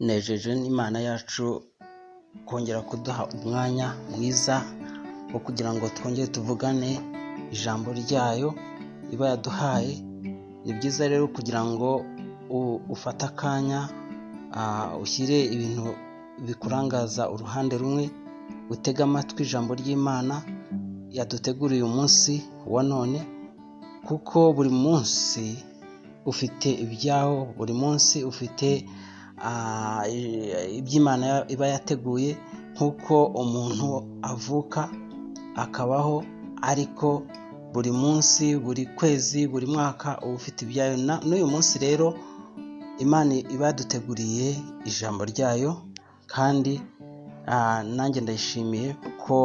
Nejeje n'Imana yacu kongera kuduha umwanya mwiza wo kugira ngo twongere tuvugane ijambo ryayo iba yaduhaye. Ni byiza rero kugira ngo ufate akanya, ushyire ibintu bikurangaza uruhande rumwe, utege amatwi ijambo ry'Imana yaduteguriye uyu munsi wa none, kuko buri munsi ufite ibyawo, buri munsi ufite iby'Imana iba yateguye, nk'uko umuntu avuka akabaho, ariko buri munsi, buri kwezi, buri mwaka uba ufite ibyayo. N'uyu munsi rero Imana iba yaduteguriye ijambo ryayo, kandi nanjye ndayishimiye ko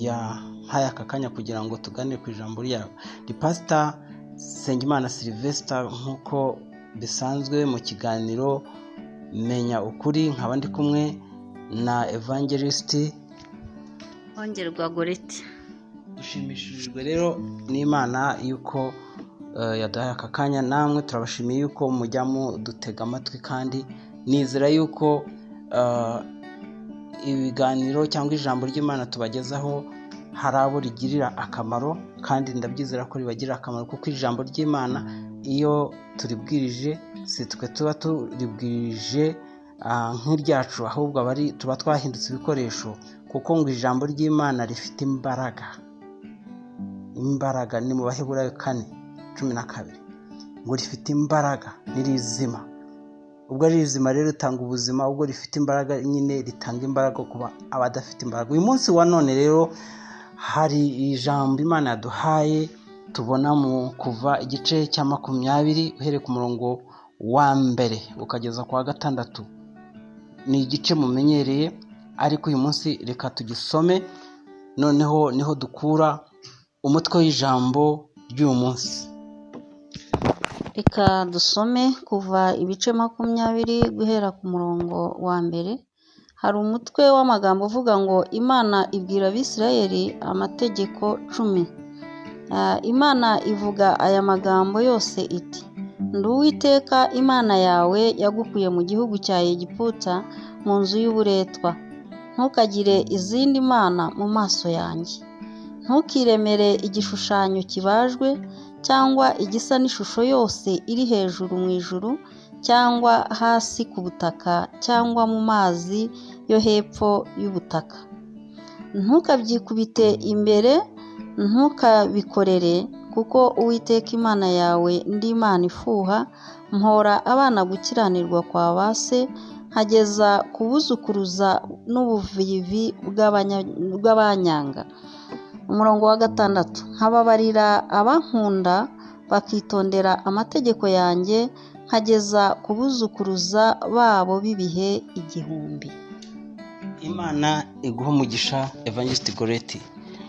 yampaye aka kanya kugira ngo tuganire ku ijambo ryayo. Ni Pastor Nsengimana Sylvester, nk'uko bisanzwe mu kiganiro Menya Ukuri, nkaba ndi kumwe na Evangelist Hongerwa Goreti. Dushimishijwe rero n'Imana yuko yaduhaye aka kanya, namwe turabashimiye yuko mujya mudutega amatwi, kandi nizera yuko ibiganiro cyangwa ijambo ry'Imana tubagezaho hari abo rigirira akamaro, kandi ndabyizera ko ribagirira akamaro, kuko ijambo ry'Imana iyo turibwirije si twe tuba turibwirije nk'iryacu, ahubwo tuba twahindutse ibikoresho, kuko ngo ijambo ry'Imana rifite imbaraga. Imbaraga ni mu Baheburayo 4:12, ngo rifite imbaraga, ni rizima. Ubwo ari rizima rero ritanga ubuzima, ubwo rifite imbaraga nyine ritanga imbaraga kuba abadafite imbaraga. Uyu munsi wa none rero hari ijambo Imana yaduhaye tubona mu Kuva igice cya 20 uhereye ku murongo wa 1 ukageza ku wa 6. Ni igice mumenyereye, ariko uyu munsi reka tugisome, noneho niho dukura umutwe w'ijambo ry'uyu munsi. Reka dusome Kuva ibice 20 guhera ku murongo wa 1. Hari umutwe w'amagambo uvuga ngo Imana ibwira Abisirayeli amategeko 10. Imana ivuga aya magambo yose iti: Ndi Uwiteka Imana yawe yagukuye mu gihugu cya Egiputa, mu nzu y'uburetwa. Ntukagire izindi mana mu maso yanjye. Ntukiremere igishushanyo kibajwe cyangwa igisa n'ishusho yose iri hejuru mu ijuru, cyangwa hasi ku butaka, cyangwa mu mazi yo hepfo y'ubutaka. Ntukabyikubite imbere, ntukabikorere, kuko Uwiteka Imana yawe ndi Imana ifuha, mpora abana gukiranirwa kwa ba se, nkageza ku buzukuruza n'ubuvivi bw'abanyanga. Umurongo wa 6, nkababarira abankunda bakitondera amategeko yanjye, nkageza ku buzukuruza babo b'ibihe 1000. Imana iguhe umugisha Evangelist Goreti.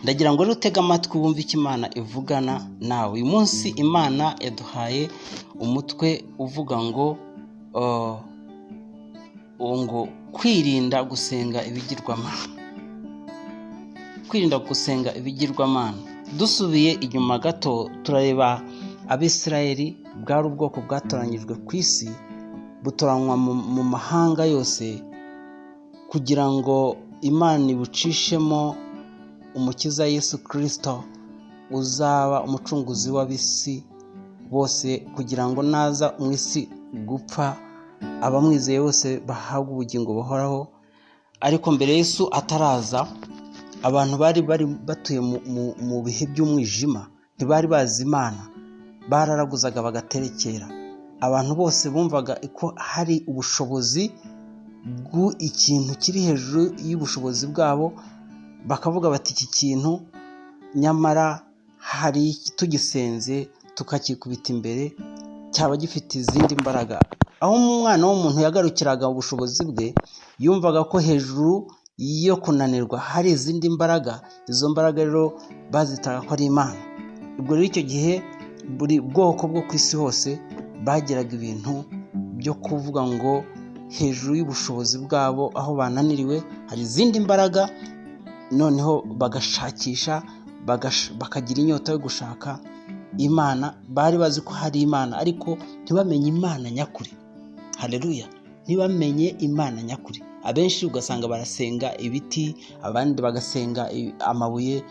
Ndagira ngo rero utege amatwi wumve icyo Imana ivugana nawe. Uyu munsi Imana yaduhaye umutwe uvuga ngo kwirinda gusenga ibigirwamana. Kwirinda gusenga ibigirwamana. Dusubiye inyuma gato turareba Abisirayeli, bwari ubwoko bwatoranyijwe ku isi, butoranywa mu mahanga yose kugira ngo Imana ibucishemo Umukiza Yesu Kristo uzaba umucunguzi w'ab'isi bose, kugira ngo naza mu isi gupfa abamwizeye bose bahabwe ubugingo buhoraho. Ariko mbere Yesu ataraza, abantu bari batuye mu bihe by'umwijima, ntibari bazi Imana, bararaguzaga bagaterekera. Abantu bose bumvaga ko hari ubushobozi bw'ikintu kiri hejuru y'ubushobozi bwabo, bakavuga bati iki kintu nyamara hari tugisenze tukakikubita imbere cyaba gifite izindi mbaraga. Aho umwana w'umuntu yagarukiraga ubushobozi bwe, yumvaga ko hejuru yo kunanirwa hari izindi mbaraga. Izo mbaraga rero bazitaga ko ari Imana. Ubwo rero icyo gihe buri bwoko bwo ku isi hose bagiraga ibintu byo kuvuga ngo hejuru y'ubushobozi bwabo aho bananiriwe hari izindi mbaraga, noneho bagashakisha, bakagira inyota yo gushaka Imana. Bari bazi ko hari Imana, ariko ntibamenye Imana nyakuri. Haleluya. ntibamenye Imana nyakuri. Abenshi ugasanga barasenga ibiti, abandi bagasenga amabuye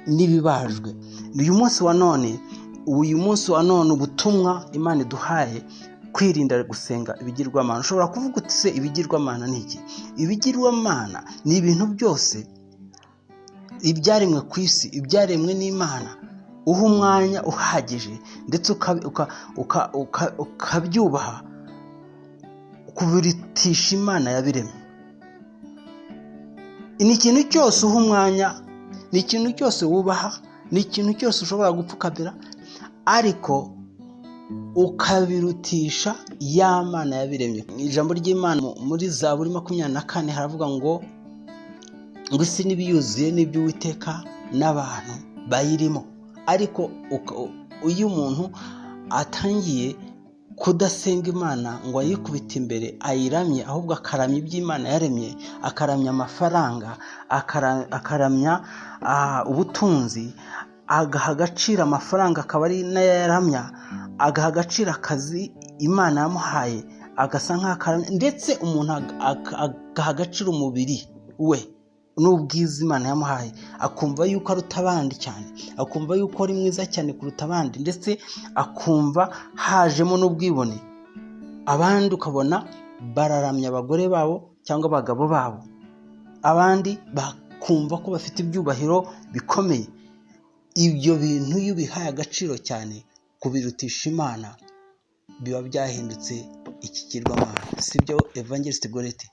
n'ibibajwe. Uyu munsi wa none ubutumwa Imana iduhaye kwirinda gusenga ibigirwamana. Ushobora kuvuga uti se ibigirwamana ni iki? Ibigirwamana ni ibintu byose ibyaremwe ku isi, ibyaremwe n'Imana, uha umwanya uhagije ndetse ukabyubaha, kubirutisha Imana yabiremye. Ni ikintu cyose uha umwanya, ni ikintu cyose wubaha, ni ikintu cyose ushobora gupfukamira, ariko ukabirutisha ya Mana yabiremye. Ijambo ry'Imana muri Zaburi 24 haravuga ngo isi n'ibiyuzuye n'iby'Uwiteka n'abantu bayirimo. Ariko iyo umuntu atangiye kudasenga Imana ngo ayikubite imbere ayiramye, ahubwo akaramya iby'Imana yaremye, akaramya amafaranga, akaramya ubutunzi, agaha agaciro amafaranga akaba ari nayo yaramya, agaha agaciro akazi Imana yamuhaye agasa nk'akaramya, ndetse umuntu agaha agaciro umubiri we n'ubwiza Imana yamuhaye, akumva yuko aruta abandi cyane, akumva yuko ari mwiza cyane kuruta abandi, ndetse akumva hajemo n'ubwibone. Abandi ukabona bararamya abagore babo cyangwa abagabo babo, abandi bakumva ko bafite ibyubahiro bikomeye. Ibyo bintu iyo ubihaye agaciro cyane kubirutisha Imana, biba byahindutse ikigirwamana. Sibyo Evangelist Goreti?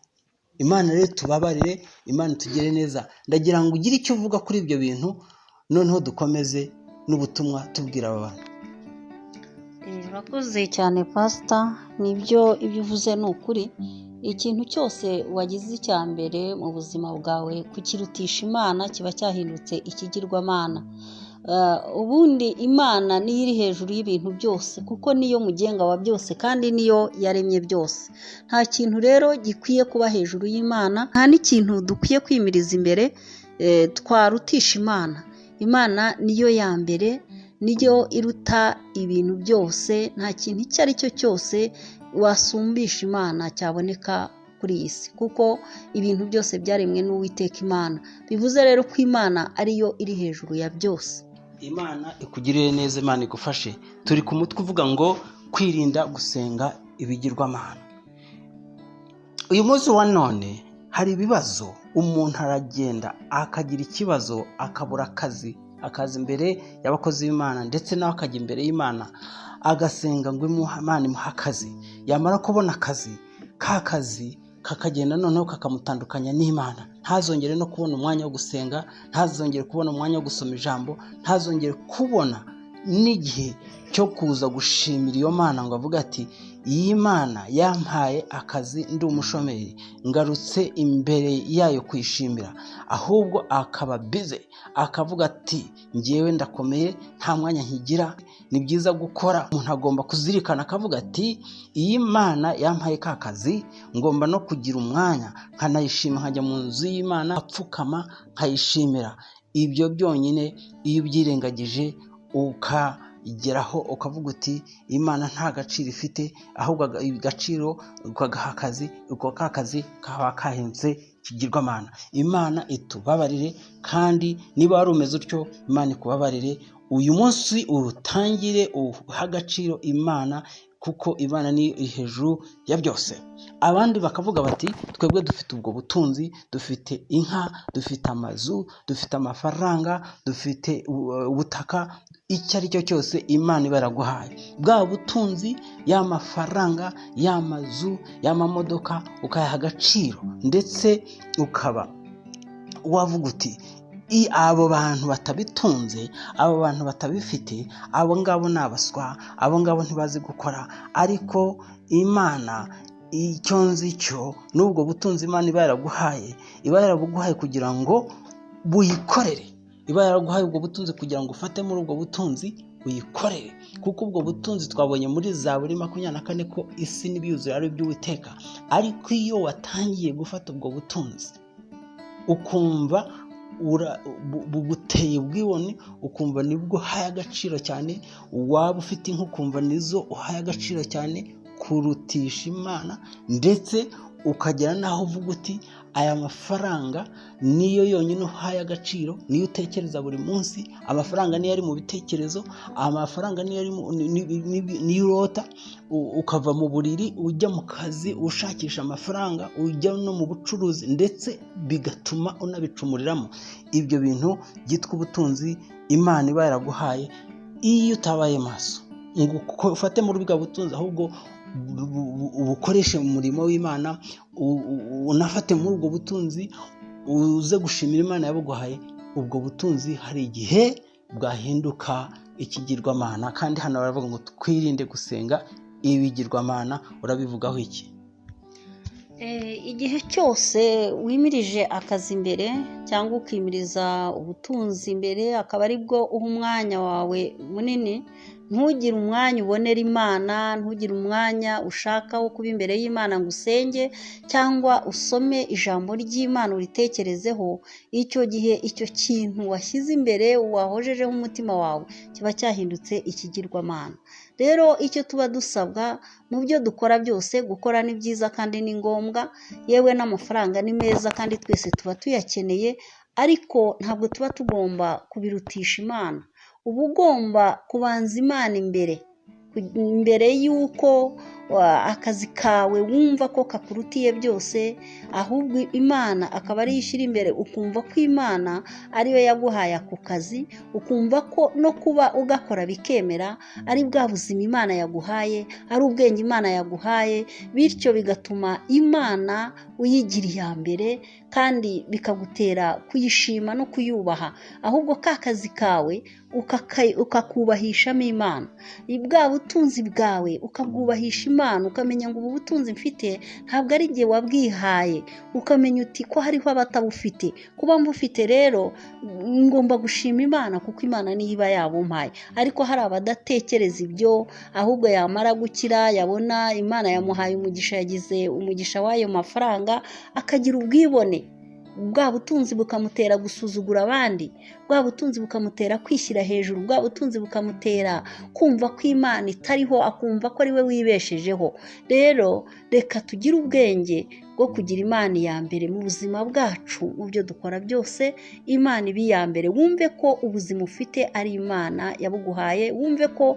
Imana rero tubabarire, Imana tugire neza. Ndagira ngo ugire icyo uvuga kuri ibyo bintu, noneho dukomeze n'ubutumwa tubwira aba bantu. Urakoze cyane Pastor, nibyo ibyo uvuze ni ukuri. Ikintu cyose wagize icya mbere mu buzima bwawe kukirutisha Imana kiba cyahindutse ikigirwamana. Ubundi Imana niyo iri hejuru y'ibintu byose, kuko niyo mugenga wa byose kandi niyo yaremye byose. Nta kintu rero gikwiye kuba hejuru y'Imana, nta n'ikintu dukwiye kwimiriza imbere twarutisha Imana. Imana niyo ya mbere, niyo iruta ibintu byose. Nta kintu icyo ari cyo cyose wasumbisha Imana cyaboneka kuri iyi si, kuko ibintu byose byaremwe n'Uwiteka Imana. Bivuze rero ko Imana ariyo iri hejuru ya byose. Imana ikugirire neza, Imana igufashe. Turi ku mutwe uvuga ngo kwirinda gusenga ibigirwamana. Uyu munsi wa none hari ibibazo, umuntu aragenda akagira ikibazo, akabura akazi, akaza imbere y'abakozi b'Imana, ndetse nawe akajya imbere y'Imana agasenga ngo Imana imuhe akazi. Yamara kubona akazi, ka kazi kakagenda noneho kakamutandukanya n'Imana, ntazongere no kubona umwanya wo gusenga, ntazongere kubona umwanya wo gusoma ijambo, ntazongere kubona n'igihe cyo kuza gushimira iyo Mana ngo avuge ati iyi Mana yampaye akazi ndi umushomeri, ngarutse imbere yayo kuyishimira. Ahubwo akaba bize, akavuga ati ngewe ndakomeye, nta mwanya nkigira. Ni byiza gukora, umuntu agomba kuzirikana akavuga ati iyi Mana yampaye ka kazi, ngomba no kugira umwanya nkanayishima, nkajya mu nzu y'Imana apfukama nkayishimira. Ibyo byonyine iyo ubyirengagije ukageraho ukavuga uti Imana nta gaciro ifite, ahubwo agaciro ukagaha akazi, uko ka kazi kaba kahindutse ikigirwamana. Imana itubabarire, kandi niba wari umeze utyo Imana ikubabarire. Uyu munsi utangire uha agaciro Imana, kuko Imana ni hejuru ya byose. Abandi bakavuga bati twebwe dufite ubwo butunzi, dufite inka, dufite amazu, dufite amafaranga, dufite ubutaka, icyo ari cyo cyose Imana iba yaraguhaye. Bwa butunzi, ya mafaranga, ya mazu, ya mamodoka, ukayaha agaciro, ndetse ukaba wavuga uti abo bantu batabitunze, abo bantu batabifite, abo ngabo ni abaswa, abo ngabo ntibazi gukora. Ariko Imana icyo nzi cyo, n'ubwo butunzi Imana iba yaraguhaye, iba yarabuguhaye kugira ngo buyikorere, iba yaraguhaye ubwo butunzi kugira ngo ufate muri ubwo butunzi uyikorere. Kuko ubwo butunzi twabonye muri Zaburi 24 ko isi n'ibiyuzuye ari iby'Uwiteka. Ariko iyo watangiye gufata ubwo butunzi ukumva buguteye ubwibone, ukumva nibwo uhaye agaciro cyane, waba ufite inka ukumva nizo uhaye agaciro cyane Ukakurutisha Imana, ndetse ukagera n'aho uvuga uti aya mafaranga niyo yonyine uhaye agaciro, niyo utekereza buri munsi, amafaranga niyo ari mu bitekerezo, amafaranga niyo ari niyo urota, ukava mu buriri ujya mu kazi ushakisha amafaranga, ujya no mu bucuruzi, ndetse bigatuma unabicumuriramo. Ibyo bintu byitwa ubutunzi Imana iba yaraguhaye, iyo utabaye maso ngo ufate muri bwa butunzi, ahubwo ubukoreshe mu murimo w'Imana, unafate muri ubwo butunzi uze gushimira Imana yabuguhaye, ubwo butunzi hari igihe bwahinduka ikigirwamana. Kandi hano baravuga ngo twirinde gusenga ibigirwamana. Urabivugaho iki? Igihe cyose wimirije akazi imbere cyangwa ukimiriza ubutunzi imbere, akaba ari bwo uha umwanya wawe munini, ntugire umwanya ubonera Imana, ntugire umwanya ushaka wo kuba imbere y'Imana ngo usenge cyangwa usome ijambo ry'Imana uritekerezeho, icyo gihe icyo kintu washyize imbere wahojejeho umutima wawe kiba cyahindutse ikigirwamana. Rero icyo tuba dusabwa mu byo dukora byose, gukora ni byiza kandi ni ngombwa, yewe n'amafaranga ni meza kandi twese tuba tuyakeneye, ariko ntabwo tuba tugomba kubirutisha Imana. Uba ugomba kubanza Imana imbere, mbere y'uko akazi kawe wumva ko kakurutiye byose, ahubwo Imana akaba ariyo ishyira imbere, ukumva ko Imana ariyo yaguhaye ako kazi, ukumva ko no kuba ugakora bikemera ari bwa buzima Imana yaguhaye, ari ubwenge Imana yaguhaye, bityo bigatuma Imana uyigira iya mbere kandi bikagutera kuyishima no kuyubaha. Ahubwo ka kazi kawe ukakubahishamo Imana, bwa butunzi bwawe ukabwubahisha Imana, ukamenya ngo ubu butunzi mfite ntabwo ari igihe wabwihaye, ukamenya uti ko hariho abatabufite, kuba mbufite rero ngomba gushima Imana kuko Imana niyo iba yabumpaye. Ariko hari abadatekereza ibyo, ahubwo yamara gukira yabona Imana yamuhaye umugisha, yagize umugisha w'ayo mafaranga, akagira ubwibone, bwa butunzi bukamutera gusuzugura abandi, bwa butunzi bukamutera kwishyira hejuru, bwa butunzi bukamutera kumva ko Imana itariho, akumva ko ari we wibeshejeho. Rero reka tugire ubwenge bwo kugira Imana iya mbere mu buzima bwacu, mu byo dukora byose Imana iba iya mbere. Wumve ko ubuzima ufite ari Imana yabuguhaye, wumve ko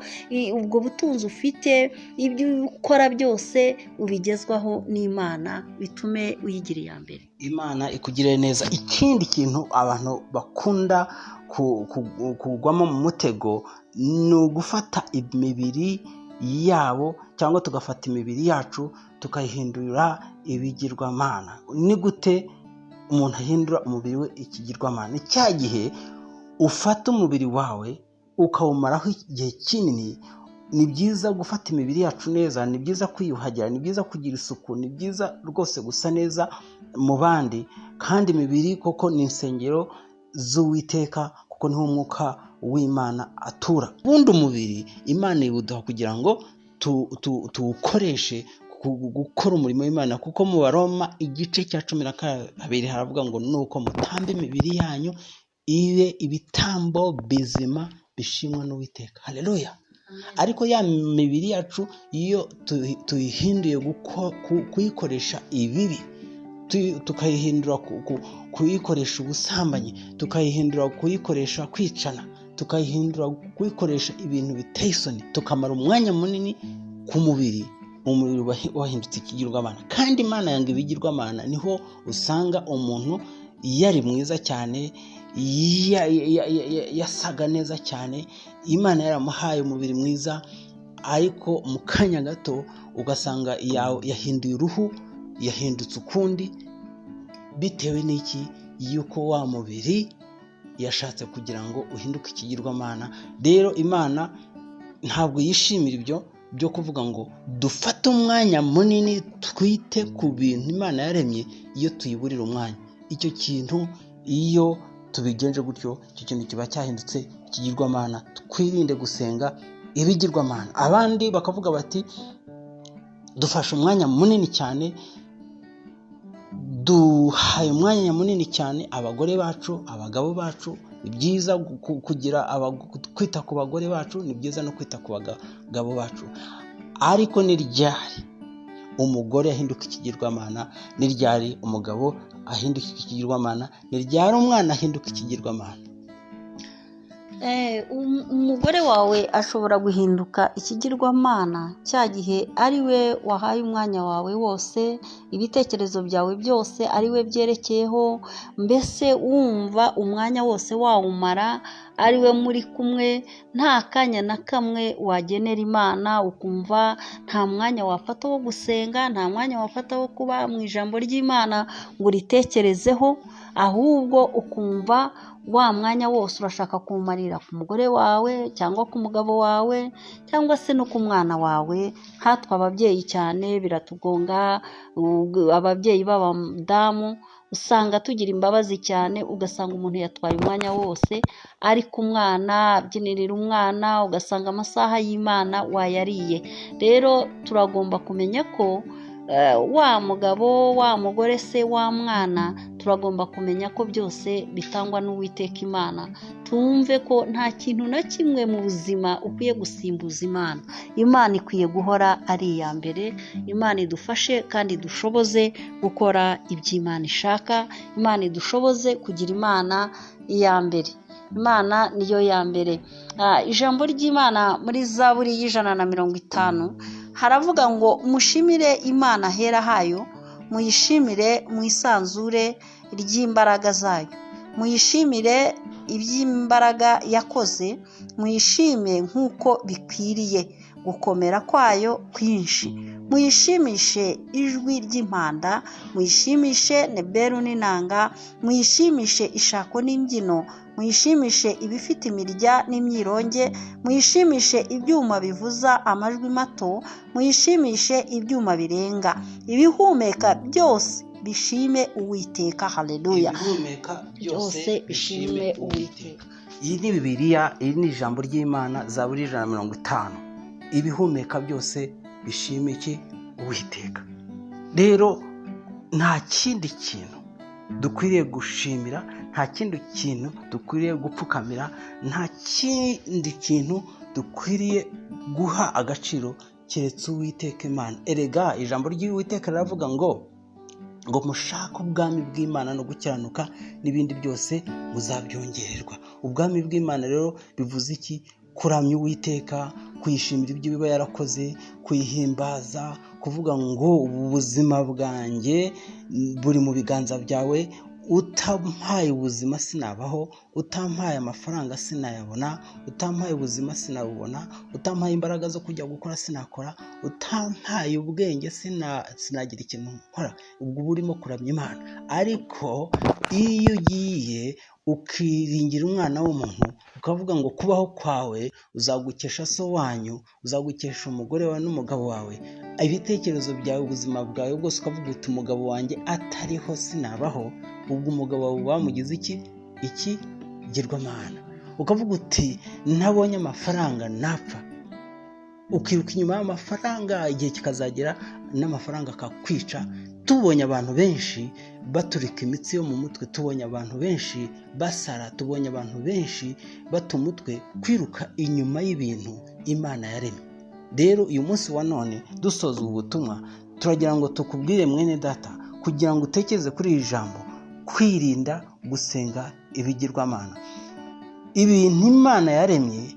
ubwo butunzi ufite, ibyo ukora byose ubigezwaho n'Imana, bitume uyigira iya mbere. Imana ikugirire neza. Ikindi kintu abantu bakunda kugwamo mu mutego ni ugufata imibiri yabo, cyangwa tugafata imibiri yacu tukayihindura ibigirwamana. Ni gute umuntu ahindura umubiri we ikigirwamana? Ni cya gihe ufata umubiri wawe ukawumaraho igihe kinini. Ni byiza gufata imibiri yacu neza, ni byiza kwiyuhagira, ni byiza kugira isuku, ni byiza rwose gusa neza mu bandi, kandi imibiri koko ni insengero z'Uwiteka, kuko niho umwuka w'Imana atura. Ubundi umubiri Imana iwuduha kugira ngo tuwukoreshe gukora umurimo w'Imana, kuko mu Baroma igice cya 12 haravuga ngo nuko mutambe imibiri yanyu ibe ibitambo bizima bishimwa n'Uwiteka. Haleluya. Ariko ya mibiri yacu iyo tuyihinduye kuyikoresha ibibi, tukayihindura kuyikoresha ubusambanyi, tukayihindura kuyikoresha kwicana, tukayihindura kuyikoresha ibintu biteye isoni, tukamara umwanya munini ku mubiri, umubiri wahindutse ikigirwamana. Kandi Imana yanga ibigirwamana. Niho usanga umuntu yari mwiza cyane, yasaga neza cyane, Imana yaramuhaye umubiri mwiza, ariko mu kanya gato ugasanga yahinduye uruhu, yahindutse ukundi, bitewe n'iki? Yuko wa mubiri yashatse kugira ngo uhinduke ikigirwamana. Rero Imana ntabwo yishimira ibyo byo kuvuga ngo dufate umwanya munini twite ku bintu Imana yaremye, iyo tuyiburira umwanya. Icyo kintu iyo tubigenje gutyo, icyo kintu kiba cyahindutse ikigirwamana. Twirinde gusenga ibigirwamana. Abandi bakavuga bati dufashe umwanya munini cyane, duhaye umwanya munini cyane abagore bacu, abagabo bacu. Ni byiza kugira kwita ku bagore bacu, ni byiza no kwita ku bagabo bacu. Ariko ni ryari umugore ahinduka ikigirwamana? Ni ryari umugabo ahinduka ikigirwamana? Ni ryari umwana ahinduka ikigirwamana? Umugore wawe ashobora guhinduka ikigirwamana cya gihe ari we wahaye umwanya wawe wose, ibitekerezo byawe byose ari we byerekeyeho, mbese wumva umwanya wose wawumara ari we muri kumwe, nta kanya na kamwe wagenera Imana, ukumva nta mwanya wafata wo gusenga, nta mwanya wafata wo kuba mu ijambo ry'Imana ngo uritekerezeho, ahubwo ukumva wa mwanya wose urashaka kuwumarira ku mugore wawe cyangwa ku mugabo wawe cyangwa se no ku mwana wawe. Nkatwe ababyeyi cyane biratugonga, ababyeyi b'abadamu usanga tugira imbabazi cyane, ugasanga umuntu yatwaye umwanya wose ari ku mwana, abyinirira umwana, ugasanga amasaha y'Imana wayariye. Rero turagomba kumenya ko wa mugabo, wa mugore se, wa mwana, turagomba kumenya ko byose bitangwa n'Uwiteka Imana. Tumve ko nta kintu na kimwe mu buzima ukwiye gusimbuza Imana. Imana ikwiye guhora ari iya mbere. Imana idufashe kandi idushoboze gukora iby'Imana ishaka. Imana idushoboze kugira Imana iya mbere. Imana niyo ya mbere. Ijambo ry'Imana muri Zaburi 150 haravuga ngo mushimire Imana hera hayo, muyishimire mu isanzure ry'imbaraga zayo, muyishimire iby'imbaraga yakoze, muyishime nk'uko bikwiriye gukomera kwayo kwinshi, muyishimishe ijwi ry'impanda, muyishimishe neberu n'inanga, muyishimishe ishako n'imbyino, muyishimishe ibifite imirya n'imyironge, muyishimishe ibyuma bivuza amajwi mato, muyishimishe ibyuma birenga, ibihumeka byose bishime Uwiteka. Haleluya. Ibihumeka byose bishime Uwiteka. Iyi ni Bibiliya, iri ni ijambo ry'Imana, Zaburi 150. Ibihumeka byose bishime iki? Uwiteka. Rero nta kindi kintu dukwiriye gushimira, nta kindi kintu dukwiriye gupfukamira, nta kindi kintu dukwiriye guha agaciro keretse Uwiteka Imana. Erega ijambo ry'Uwiteka riravuga ngo mushake ubwami bw'Imana no gukiranuka, n'ibindi byose muzabyongererwa. Ubwami bw'Imana rero bivuze iki? Kuramya Uwiteka, kuyishimira ibyo iba yarakoze, kuyihimbaza, kuvuga ngo ubu buzima bwanjye buri mu biganza byawe, utampaye ubuzima sinabaho, utampaye amafaranga sinayabona, utampaye ubuzima sinabubona, utampaye imbaraga zo kujya gukora sinakora, utampaye ubwenge sinagira ikintu nkora. Ubwo uba urimo kuramya Imana. Ariko iyo ugiye ukiringira umwana w'umuntu, ukavuga ngo kubaho kwawe uzagukesha so wanyu, uzagukesha umugore wawe n'umugabo wawe, ibitekerezo byawe, ubuzima bwawe bwose, ukavuga uti umugabo wanjye atariho sinabaho, ubwo umugabo wawe bamugize iki? Ikigirwamana. Ukavuga uti ntabonye amafaranga napfa, ukiruka inyuma y'amafaranga, igihe kikazagera n'amafaranga akakwica. Tubonye abantu benshi baturika imitsi yo mu mutwe, tubonye abantu benshi basara, tubonye abantu benshi bata umutwe kwiruka inyuma y'ibintu Imana yaremye. Rero uyu munsi wa none dusoza ubu butumwa, turagira ngo tukubwire mwene data, kugira ngo utekereze kuri iri jambo, kwirinda gusenga ibigirwamana. Ibintu Imana yaremye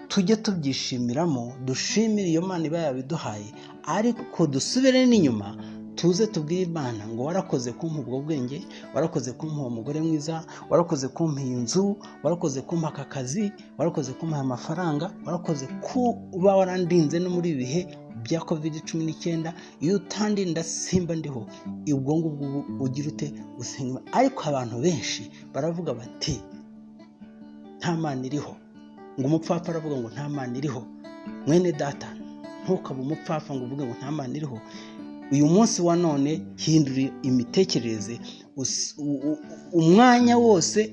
tujye tubyishimiramo, dushimire iyo Mana iba yabiduhaye, ariko dusubire n'inyuma tuze tubwire Imana ngo warakoze kumpa ubwo bwenge, warakoze kumpa uwo mugore mwiza, warakoze kumpa iyi nzu, warakoze kumpa aka kazi, warakoze kumpa aya mafaranga, warakoze kuba warandinze no muri ibi bihe bya COVID-19, iyo utandinda simba ndiho. Ubwo ngubwo ugira ute? Usenga. Ariko abantu benshi baravuga bati nta Mana iriho, ngo umupfapfa aravuga ngo nta Mana iriho. Mwene data, ntukabe umupfapfa ngo uvuge ngo nta Mana iriho. Uyu munsi wa none hindura imitekerereze, umwanya wose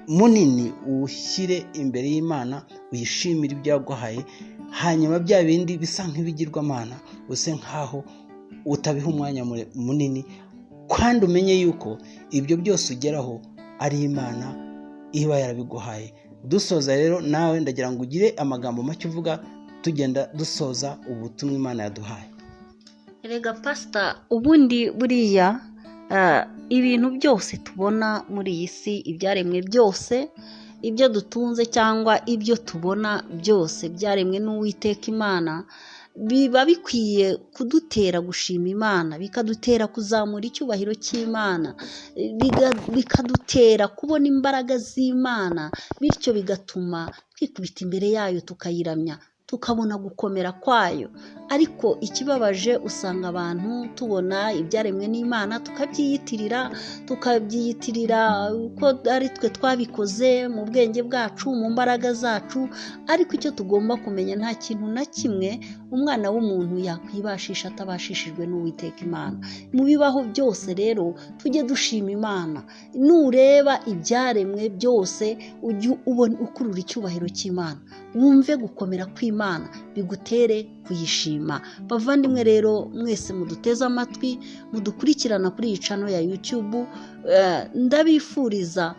munini uwushyire imbere y'Imana, uyishimire ibyo yaguhaye, hanyuma bya bindi bisa nk'ibigirwamana use nkaho utabiha umwanya munini, kandi umenye yuko ibyo byose ugeraho ari Imana iba yarabiguhaye. Dusoza rero, nawe ndagira ngo ugire amagambo make uvuga Tugenda dusoza ubutumwa Imana yaduhaye. Erega pasita, ubundi buriya ibintu byose tubona muri iyi si, ibyaremwe byose, ibyo dutunze cyangwa ibyo tubona byose byaremwe n'Uwiteka Imana, biba bikwiye kudutera gushima Imana, bikadutera kuzamura icyubahiro cy'Imana, bikadutera kubona imbaraga z'Imana, bityo bigatuma twikubita imbere yayo tukayiramya, tukabona gukomera kwayo. Ariko ikibabaje, usanga abantu tubona ibyaremwe n'Imana tukabyiyitirira, ko ari twe twabikoze mu bwenge bwacu, mu mbaraga zacu. Ariko icyo tugomba kumenya, nta kintu na kimwe umwana w'umuntu yakwibashisha atabashishijwe n'Uwiteka Imana. Mu bibaho byose rero tujye dushima Imana. Nureba ibyaremwe byose ujye ubona ukurura icyubahiro cy'Imana, wumve gukomera kw'Imana, bigutere kuyishima. Bavandimwe rero mwese muduteze amatwi, mudukurikirana kuri iyi channel ya YouTube, ndabifuriza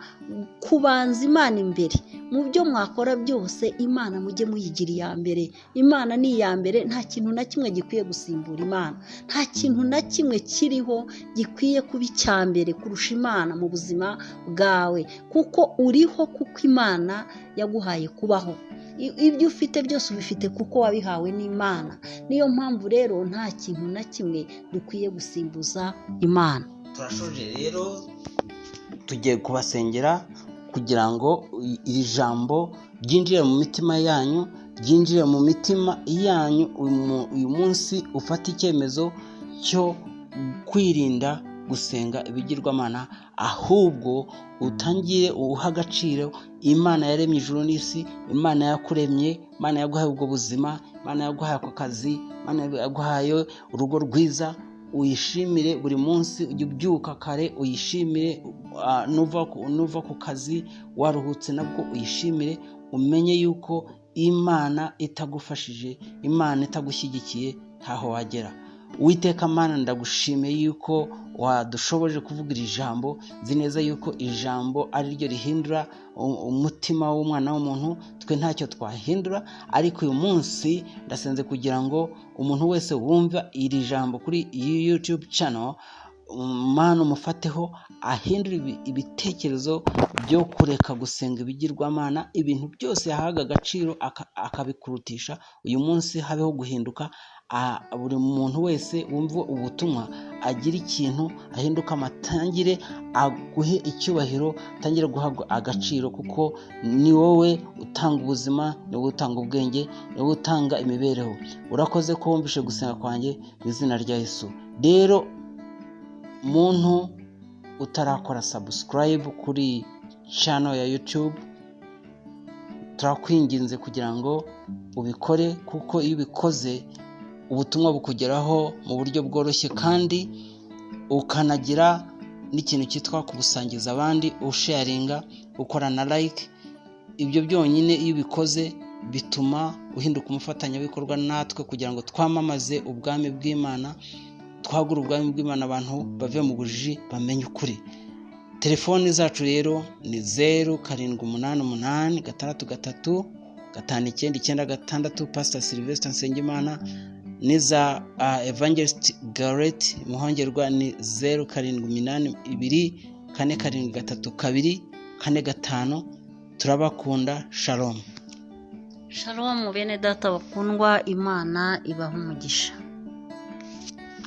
kubanza Imana imbere mu byo mwakora byose. Imana mujye muyigira iya mbere. Imana ni iya mbere, nta kintu na kimwe gikwiye gusimbura Imana, nta kintu na kimwe kiriho gikwiye kuba icya mbere kurusha Imana mu buzima bwawe, kuko uriho kuko Imana yaguhaye kubaho. Ibyo ufite byose ubifite kuko wabihawe n'Imana. Niyo mpamvu rero nta kintu na kimwe dukwiye gusimbuza Imana. Turashoje rero, tugiye kubasengera kugira ngo iri jambo ryinjire mu mitima yanyu, ryinjire mu mitima yanyu. Uyu munsi ufate icyemezo cyo kwirinda gusenga ibigirwamana, ahubwo utangire uha agaciro Imana yaremye ijuru n'isi, Imana yakuremye, Imana yaguhaye ubwo buzima, Imana yaguhaye ako kazi, Imana yaguhaye urugo rwiza. Uyishimire buri munsi, ujye ubyuka kare uyishimire, nuva ku kazi waruhutse nabwo uyishimire, umenye yuko Imana itagufashije, Imana itagushyigikiye ntaho wagera. Uwiteka Mana, ndagushimiye yuko wadushoboje kuvuga iri jambo. Nzi neza yuko ijambo ari ryo rihindura umutima w'umwana w'umuntu. Twe ntacyo twahindura, ariko uyu munsi ndasenze kugira ngo umuntu wese wumva iri jambo kuri iyi YouTube channel, Mana umufateho ahindure ibitekerezo byo kureka gusenga ibigirwamana, ibintu byose yahaga agaciro akabikurutisha. Uyu munsi habeho guhinduka, buri muntu wese wumva ubutumwa agira ikintu ahinduka, amatangire aguhe icyubahiro, atangire guhabwa agaciro, kuko ni wowe utanga ubuzima, ni wowe utanga ubwenge, ni wowe utanga imibereho. Urakoze ko wumvishe gusenga kwanjye mu izina rya Yesu. Rero muntu utarakora subscribe kuri channel ya YouTube, turakwinginze kugira ngo ubikore, kuko iyo ubikoze ubutumwa bukugeraho mu buryo bworoshye, kandi ukanagira n'ikintu cyitwa kubusangiza abandi, usharinga, ukora na like. Ibyo byonyine iyo ubikoze bituma uhinduka umufatanyabikorwa natwe kugira ngo twamamaze ubwami bw'Imana, twagure ubwami bw'Imana, abantu bave mu bujiji bamenye ukuri. Telefoni zacu rero ni 0788 633 5996, Pastor Sylvester Nsengimana, n'iza Evangelist Garrett Muhongerwa ni 0782 4732 45. Turabakunda. Shalom. Shalom bene data bakundwa, Imana ibaha umugisha.